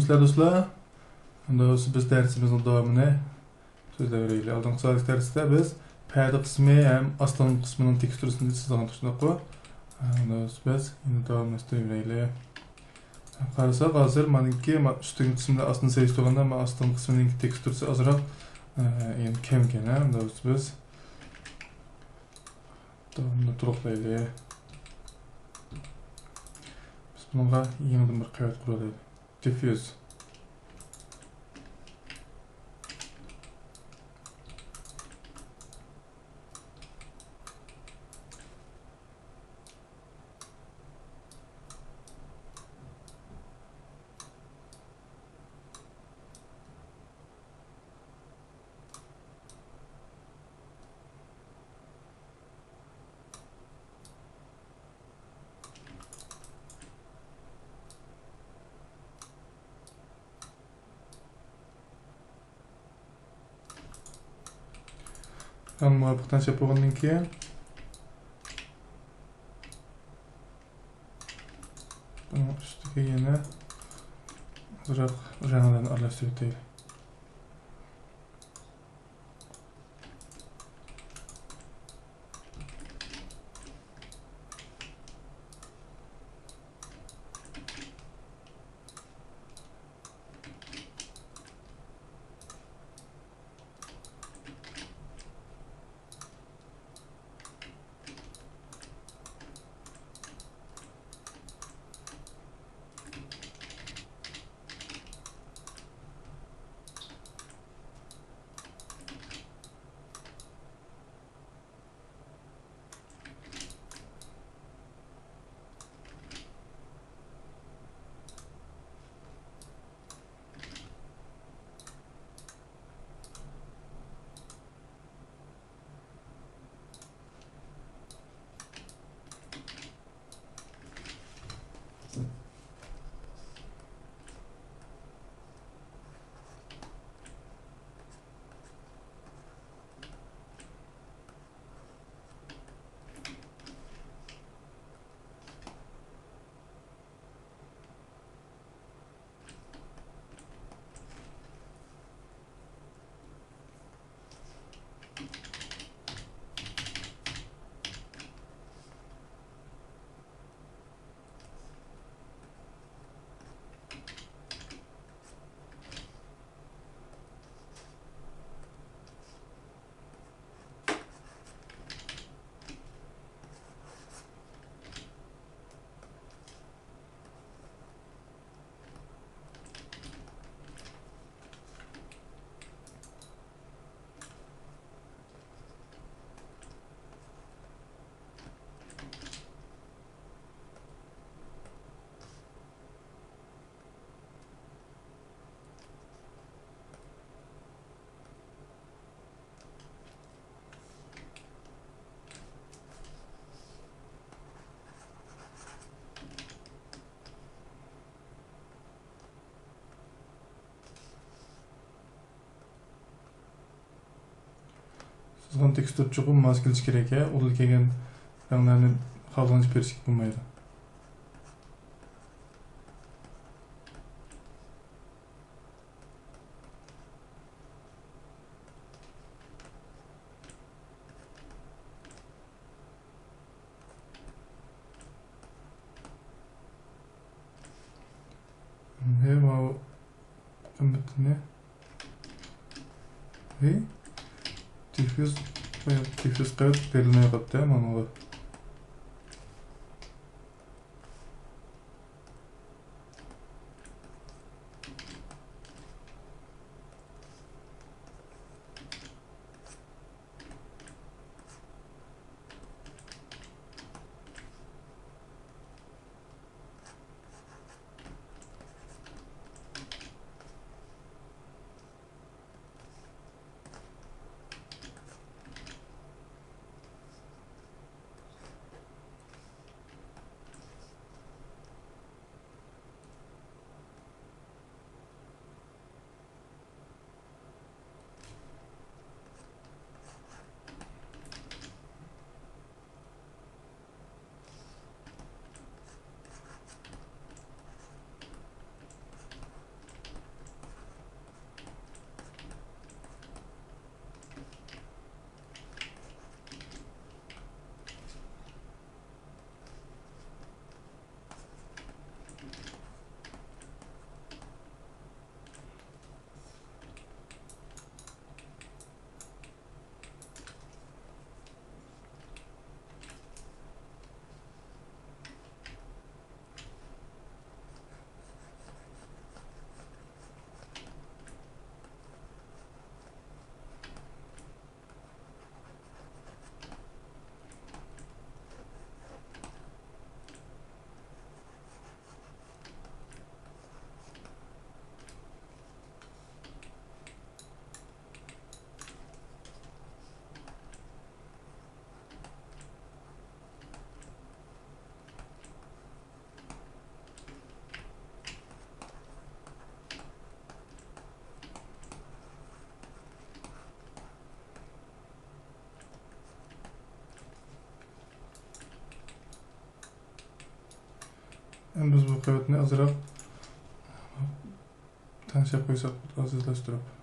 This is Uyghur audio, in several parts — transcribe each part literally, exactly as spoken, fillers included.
سىلەر دوستلار. ئەمدى بىز دەرسىمىزنىڭ داۋامىنى سۆزلەۋېرەيلى. ئالدىنقى سائەتلىك دەرستە بىز پەدە قىسمى ھەم ئاستىڭقى قىسمىنىڭ تېكستۇرىسىنى سىزغان، شۇنداققۇ؟ ئەمدى بىز يەنە داۋاملاشتۇرۇۋېرەيلى. قارىساق، ھازىر مانىڭكى ما-، ئۈستۈنكى قىسمى بىلەن ئاستىنى سېلىشتۇرغاندا، ما ئاستىنقى قىسمىنىڭكى تېكستۇرىسى ئازراق، ئە، يەنى كەمكەن، ھە؟ ئەمدى بىز داۋامىنى تولۇقلايلى. بىز بۇنىڭغا يېڭىدىن بىر قەۋەت قۇرايلى. دىففيۇز. ھەم مۇۋاپىق تەڭشەپ بولغاندىن كېيىن، بۇنىڭ ئۈستىگە يەنە ئازراق رەڭلەرنى ئارىلاشتۇرۇپ ئۆتەيلى. سىزغان تېكىستۇر چوقۇم ماس كېلىشى كېرەك، ھە، ئۇدۇل كەلگەن رەڭلەرنى خالىغانچە بېرىشكە بولمايدۇ. ھە، ماۋۇ قىممىتىنى. ھە، دىففيۇز، دىففيۇز قىلىپ بېرىلمەي قاپتۇ، ھە، ماڭا. ئەمدى بىز بۇ قەۋەتنى ئازراق تەڭشەپ قويساق، ئازىزلاشتۇرۇپ.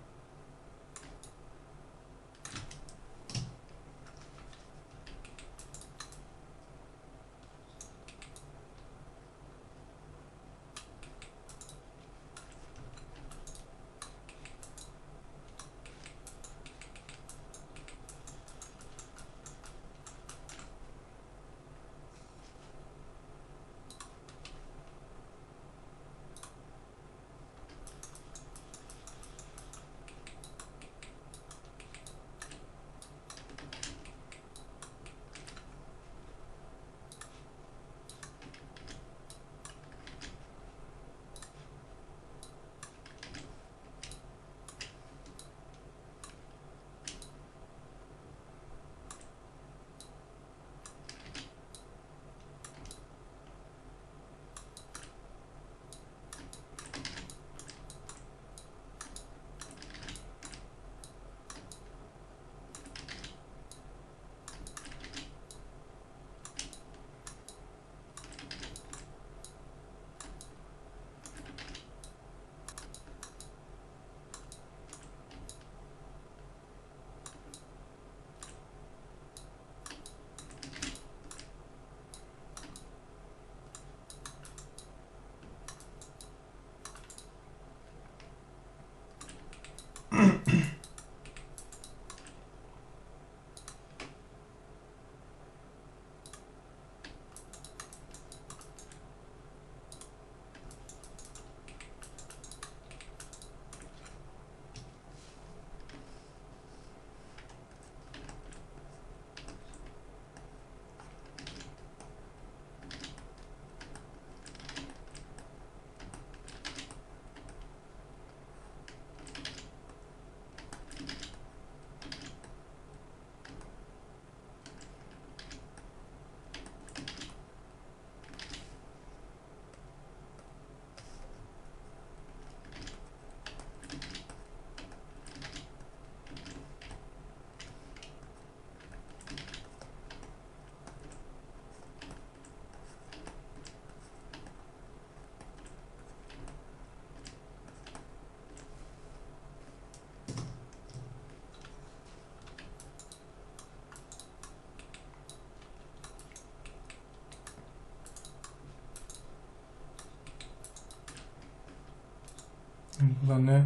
بۇلارنى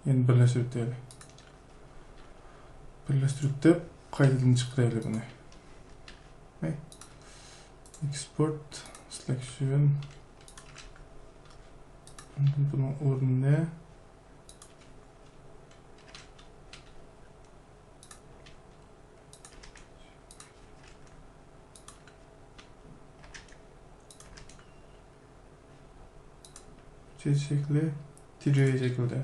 يەنە بىرلەشتۈرۈپ دەيلى. بىرلەشتۈرۈپ دەپ قايتىدىن چىقىرايلى بۇنى. ھەي. Export selection. بۇنىڭ ئورنىنى چېچەكلى تىجى شەكلىدە.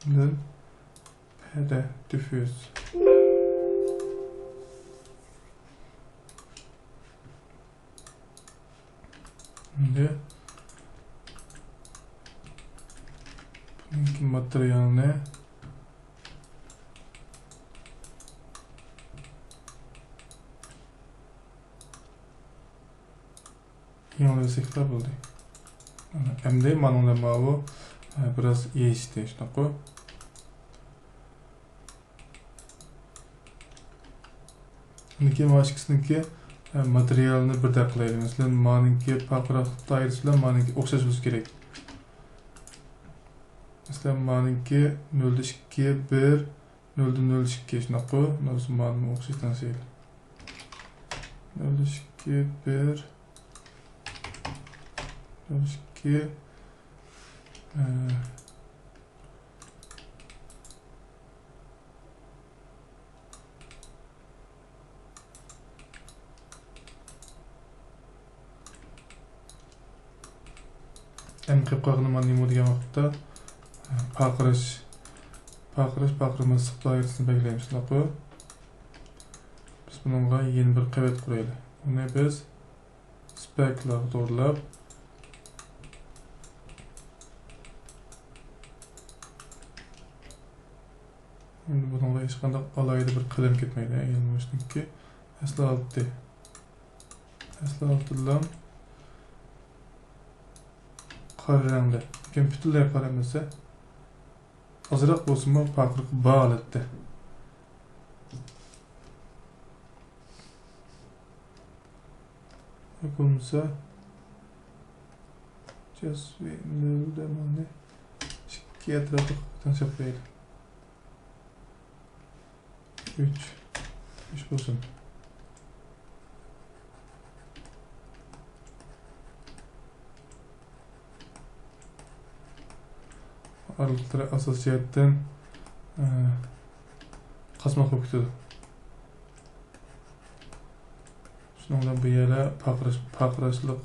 ئاندىن پەدە دىففيۇز. ئەمدى بۇنىڭكى ماتېرىيالنى يېڭىلىۋەتسەكلا بولدى. ئەمدى مانىڭدا ماۋۇ، ئە، بىراز يېيىشتى، شۇنداققۇ؟ ئاندىن كېيىن مانا ئىككىسىنىڭكى، ئە، ماتېرىيالىنى بىردەك قىلايلى. مەسىلەن، مانىڭكى پارقىراقلىق دائىرىسى بىلەن مانىڭكى ئوخشاش بولسا كېرەك. مەسىلەن، مانىڭكى نۆل ئىككى بىر، نۆل نۆل ئىككى، شۇنداققۇ؟ نۆل مانىمۇ ئوخشاش تەڭشەيلى. نۆل ئىككى بىر، نۆل ئىككى، ئە، ئەمدى قېلىپ قالغىنى مانا نېمە دېگەن ۋاقىتتا، پارقىراش، پارقىراش، پارقىرىماسلىق دائىرىسىنى بەلگىلەيمىز، شۇنداققۇ؟ بىز بۇنىڭغا يەنە بىر قەۋەت قۇرايلى. ئۇنى بىز سپەكلارغا توغرىلاپ، ئەمدى بۇنىڭغا ھېچقانداق ئالاھىدە بىر قەدەم كەتمەيدۇ، يەنى مۇشۇنىڭكى ئەسلى ھالىتى. ئەسلى ئالتۇنلام قارا رەڭدە، لېكىن پۈتۈنلەي قارا ئەمەس، ئازراق بولسىمۇ پارقىرىقى بار ھالەتتە. بولمىسا، جەسۋى نۆلدە مانا ئىككى ئەتراپلىق تەڭشەپ قويايلى. ئۈچ. ئۈچ بولسۇن. ئارىلىقلىرى ئاساسىي جەھەتتىن، ئە، قاسماق بولۇپ كېتىدۇ. شۇنىڭ بىلەن بۇ يەرلەر پارقىراش، پارقىراشلىق،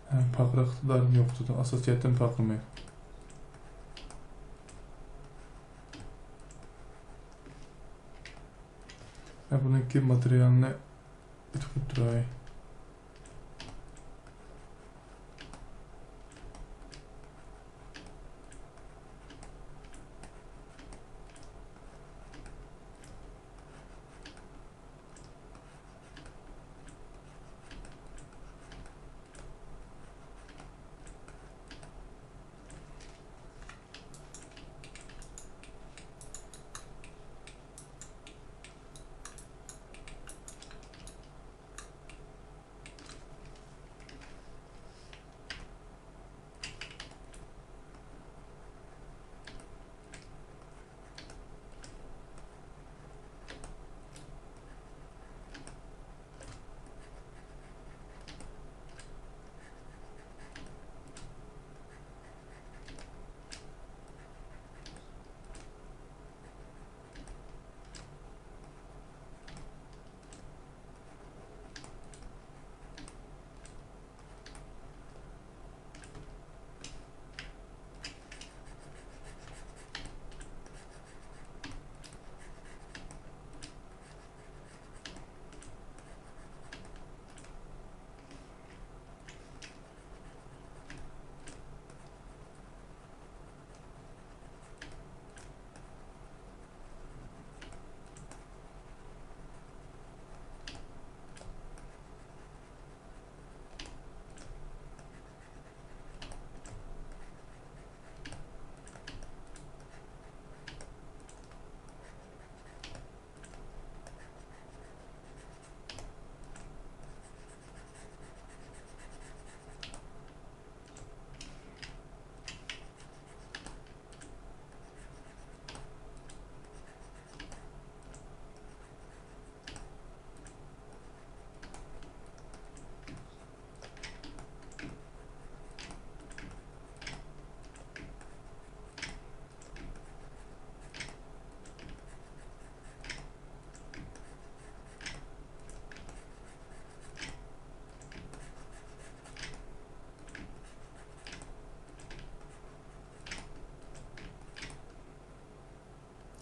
ئە، پارقىراق ئىقتىدارىنى يوقىتىدۇ. ئاساسىي جەھەتتىن پارقىرىمايدۇ. مەن بۇنىڭكى ماتېرىيالىنى ئېتىپ قويۇپ تۇراي.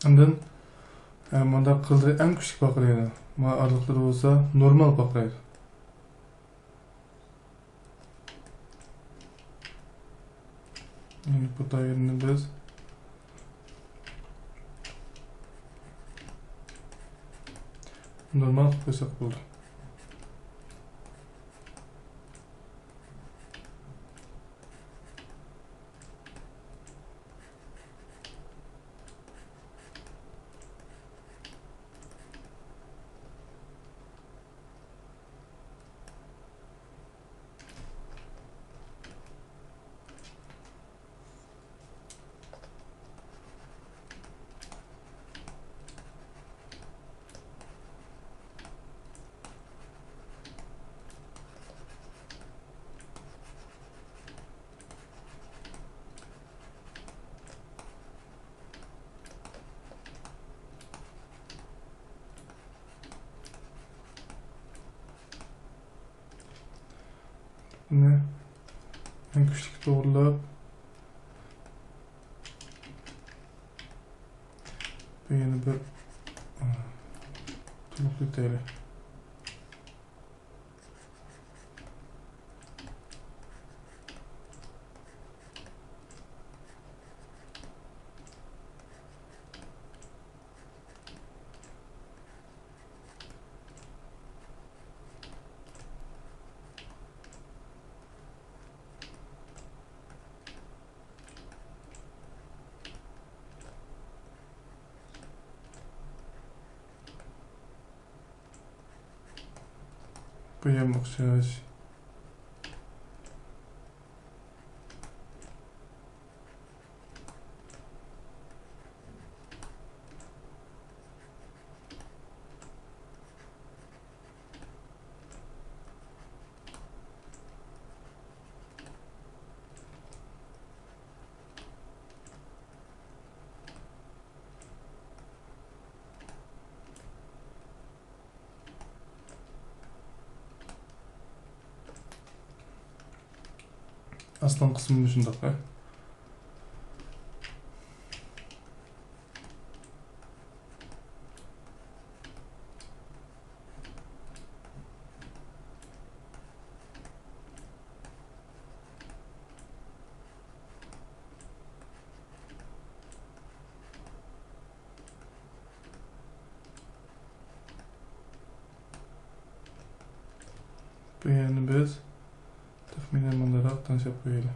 ئاندىن، ئە، مۇنداق قىلدى ئەڭ كۈچلۈك پارقىرايدۇ. مانا ئارىلىقلىرى بولسا نورمال پارقىرايدۇ. يەنى بۇ دائىرىنى بىز نورمال قىلىپ قويساق بولدى. بۇنى ئەڭ كۈچلۈككە توغرىلاپ، بۇ يەنە بىر، ئە، تولۇقلىتايلى. بۇ يەرمۇ ئوخشاش. ئاستا قىسمى مۇشۇنداق، ھە. بۇ يەرنى بىز تەخمىنەن مۇنداقراق تەڭشەپ قويايلى.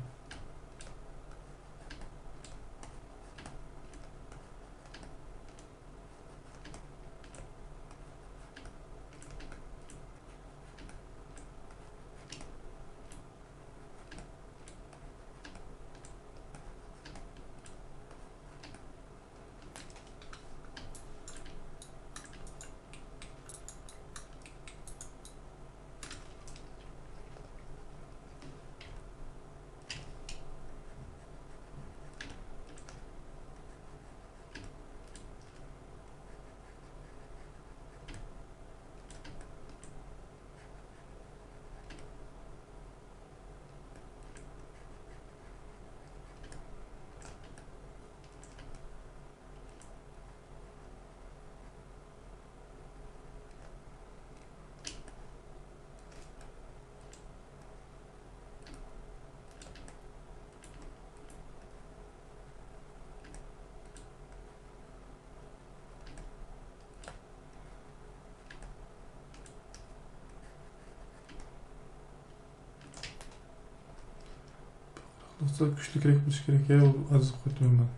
دوستلار، كۈچلۈكرەك بولۇشى كېرەك يا، ئۇ ئاز قويدۇم مەن.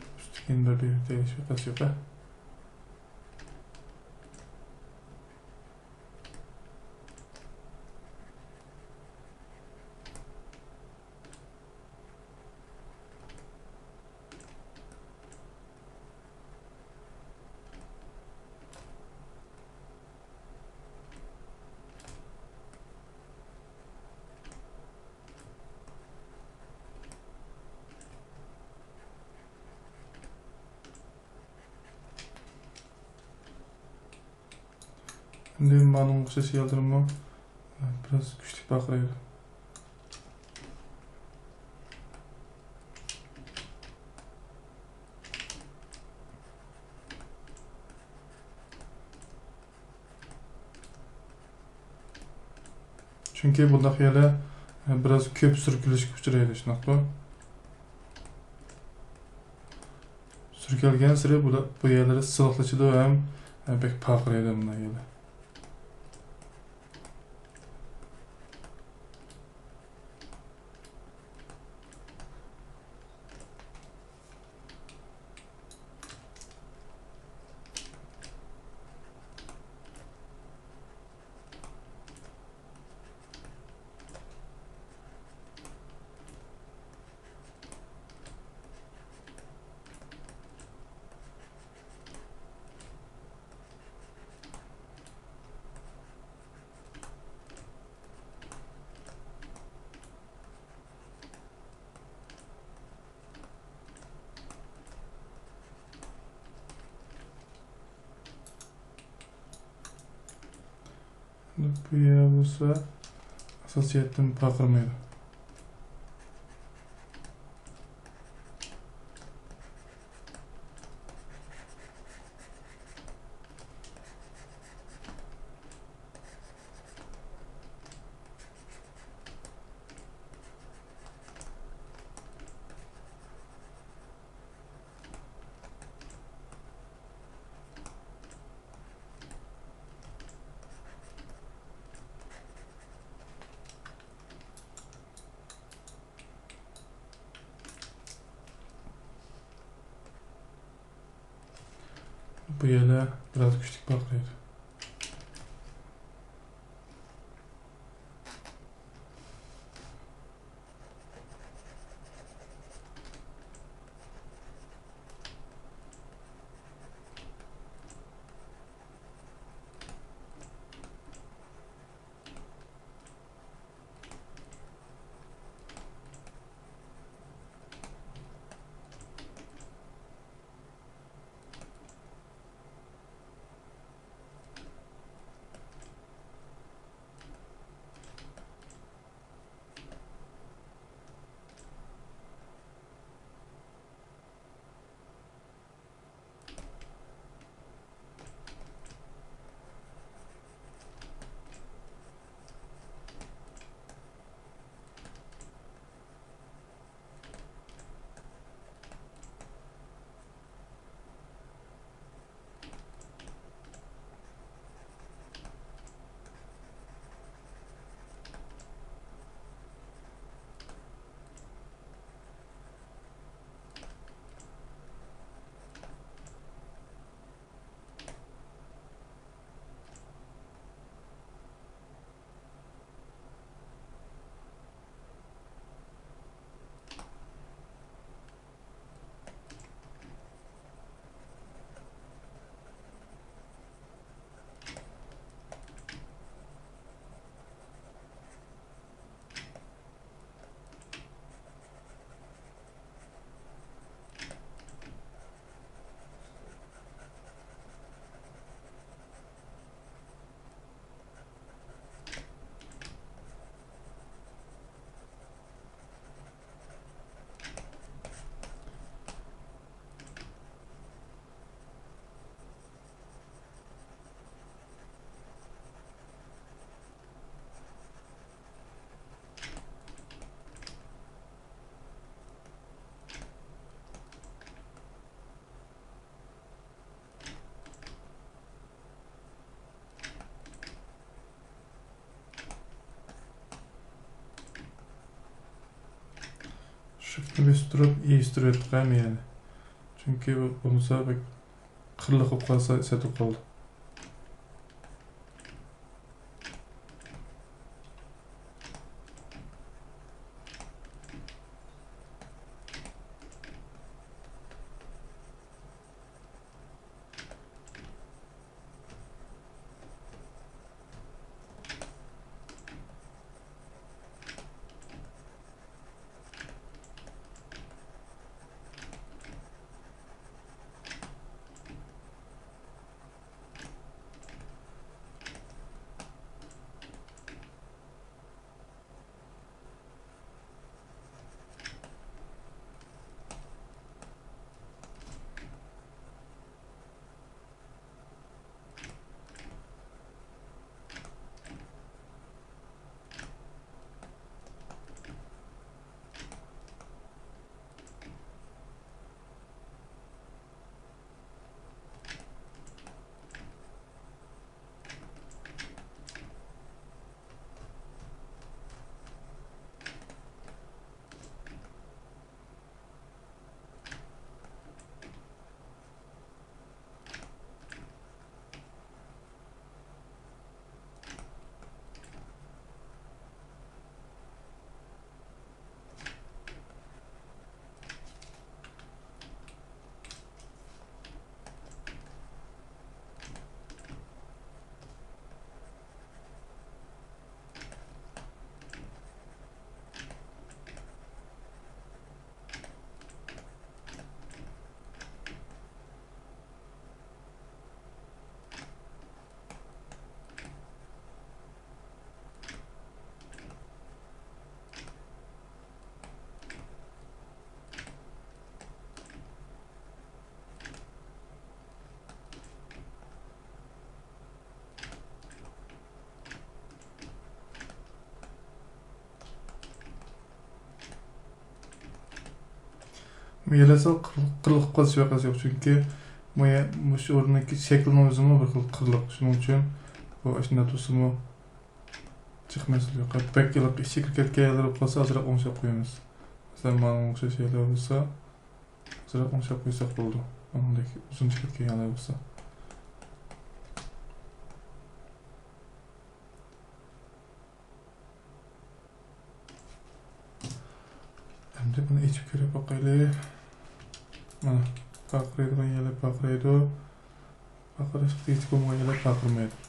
ئۈستىكىنى بىر دېگەن تەگلىشىپ قالسا يوق، ھە؟ ئەمدى مانىڭغا ئوخشاش يەرلىرىمۇ بىراز كۈچلۈك پارقىرايدۇ. چۈنكى بۇنداق يەرلەر، ئە، بىراز كۆپ سۈركىلىشكە ئۇچرايدۇ، شۇنداققۇ؟ سۈركەلگەنسېرى بۇ، بۇ يەرلىرى سىلىقلىشىدۇ ھەم، ئە، بەك پارقىرايدۇ بۇنداق يەرلەر. بۇ يەر بولسا ئاساسىي جەھەتتىن پارقىرىمايدۇ. بۇ يەنە بىراز كۈچلۈك پارقىرايدۇ. شىفتنى بېسىپ تۇرۇپ ئېگىزلەشتۈرۈۋەتتۇق ھەممە يەرنى. چۈنكى بولمىسا بەك قىرلىق بولۇپ قالسا، سەت بولۇپ قالىدۇ. مۇيەلەسە قىرىلىپ قېلىش ۋەقەسى يوق، چۈنكى مۇيە-، مۇشۇ ئورۇندىكى شەكىلنىڭ ئۆزىمۇ بىر خىل قىرىق، شۇنىڭ ئۈچۈن بۇ ئاشۇنداق تۇرسىمۇ جىق مەسىلە يوق. بەك ئېلىپ ئىچىگە كىرىپ كەتكەن يەرلەر بولسا ئازراق ئوڭشاپ قويىمىز. مەسىلەن، ماڭا ئوخشاش يەرلەر بولسا ئازراق ئوڭشاپ قويساق بولىدۇ. ئۇنىڭدەك ئۇزۇن چىقىپ كەتكەن يەرلەر بولسا. ئەمدى بۇنى ئېچىپ كۆرۈپ باقايلى. مانا، پارقىرايدىغان يەرلەر پارقىرايدۇ. پارقىراشقا تېگىشلىك بولمىغان يەرلەر پارقىرىمايدۇ.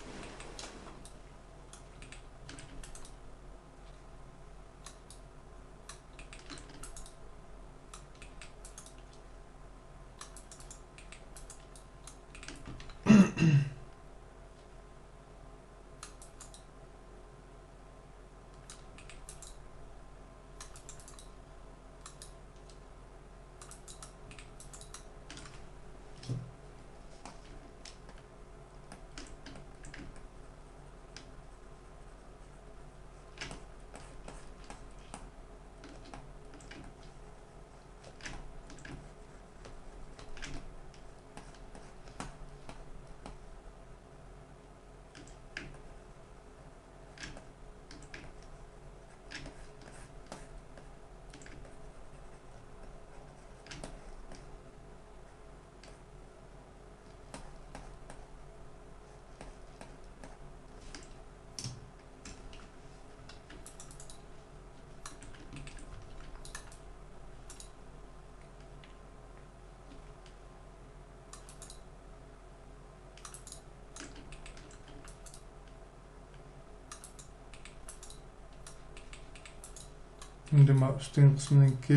ئەمدى ما ئۈستۈنكى قىسمىنىڭكى،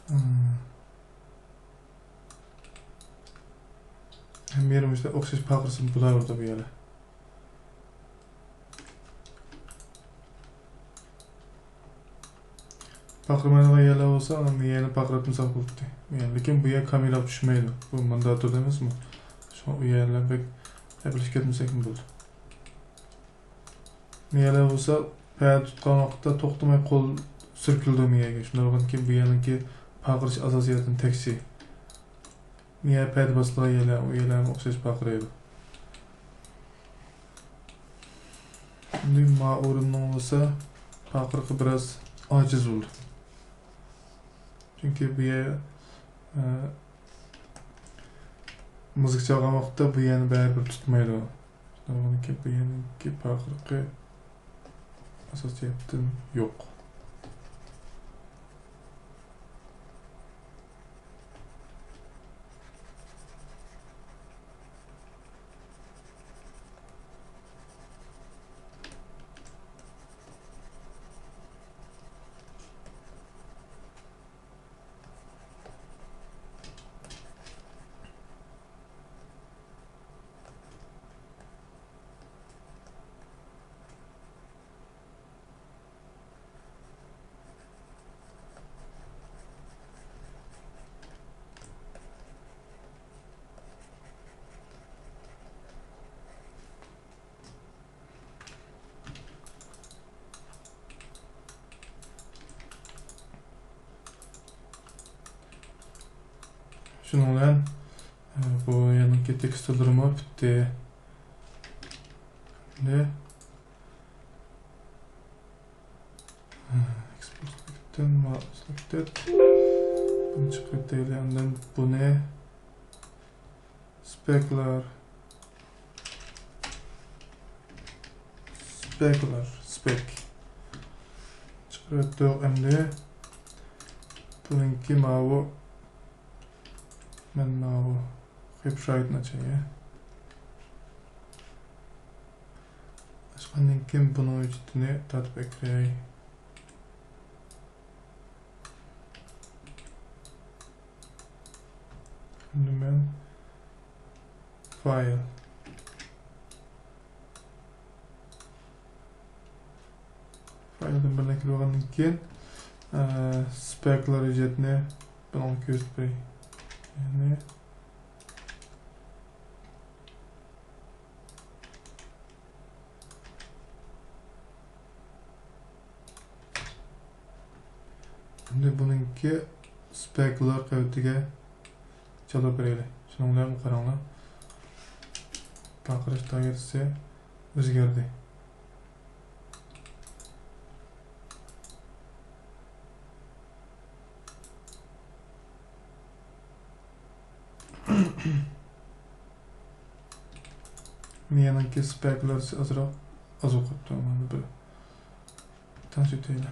ئىم، ھەممە يېرى مۇشۇنداق ئوخشاش پارقىرىسىمۇ بولۇۋېرىدۇ بۇ يەردە. پارقىرىمايدىغان يەرلەر بولسا، مۇ يەرنى پارقىراتمىساق بولاتتى. لېكىن بۇ يەر كامېراغا چۈشمەيدۇ. بۇ مۇنداق تۇرىدۇ ئەمەسمۇ؟ شۇڭا ئۇ يەرلەر بەك ئەپلىشىپ كەتمىسەكمۇ بولىدۇ. مۇ يەرلەر بولسا پەدە تۇتقان ۋاقىتتا توختىماي قول سۈركىلىدۇ مۇ يەرگە. شۇنداق بولغاندىكىن بۇ يەرنىڭكى پارقىرىشى ئاساسىي جەھەتتىن تەكشى. مۇ يەر پەدە باسىدىغان يەرلەر، ئۇ يەرلەرمۇ ئوخشاش پارقىرايدۇ. ئەمدى ما ئورۇننىڭ بولسا پارقىرىقى بىراز ئاجىز بولدى. چۈنكى بۇ يەر، ئە، مۇزىكا چالغان ۋاقىتتا بۇ يەرنى بەرىبىر تۇتمايدۇ. شۇنىڭدىن كېيىن بۇ يەرنىڭكى پارقىرىقى ئاساسىي جەھەتتىن يوق. شۇنىڭ بىلەن، ئە، بۇ يەرنىڭكى تېكىستلىرىمۇ پۈتتى. ئەمدى، ئە، ئېكسپورت سېلېكتتىن، ما-، سېلېكتېد. بۇنى چىقىرىپ تەگلى. ئاندىن بۇنى سپەكلەر. سپەكلەر. سپەك. چىقىرىۋەتتۇق ئەمدى. بۇنىڭكى ماۋۇ. مەن ماۋۇ. خېپشايتنى ئاچاي. ئاچقاندىن كېيىن بۇنىڭ ھۆججىتىنى تارتىپ ئەكىرەي. ئەمدى مەن فايل. فايلدىن بىرنى كىرىپ ئالغاندىن كېيىن، ئە، سپەكلەر ھۆججەتنى بۇنىڭغا كۆرسىتىپ بېرەي. يەنى ئەمدى بۇنىڭكى سپەكلەر قەۋىتىگە چالاپ بېرەيلى. شۇنىڭ بىلەن قاراڭلار. پارقىراش دائىرىسى ئۆزگەردى. مىيەنىڭكى سپەكلەرسى ئازراق ئاز بولۇپ قاپتۇ. مانا بىر تەڭشىتەيلى.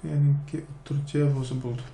مىيەنىڭكى ئوتتۇرىچە بولسا بولدى.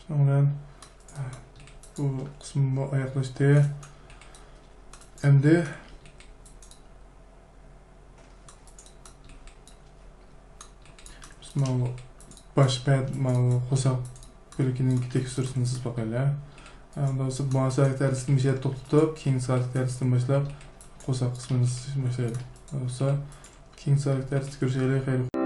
شۇنىڭ بىلەن بۇ قىسمىمۇ ئاياغلاشتى. ئەمدى بىز ماۋۇ باش پەن، ماۋۇ قورساق بۆلىكىنىڭكى تېكىستۇرىسىنى سىزىپ باقايلى. ئەمدى بولسا ماۋۇ ساكىت ھەرىسىدىن باشلاپ توختىتىپ، كېيىنكى ساكىت ھەرىسىدىن باشلاپ قورساق قىسمىنى سىزىشنى باشلايلى. بولسا كېيىنكى ساكىت ھەرىسىدە كۆرۈشەيلى. خەير.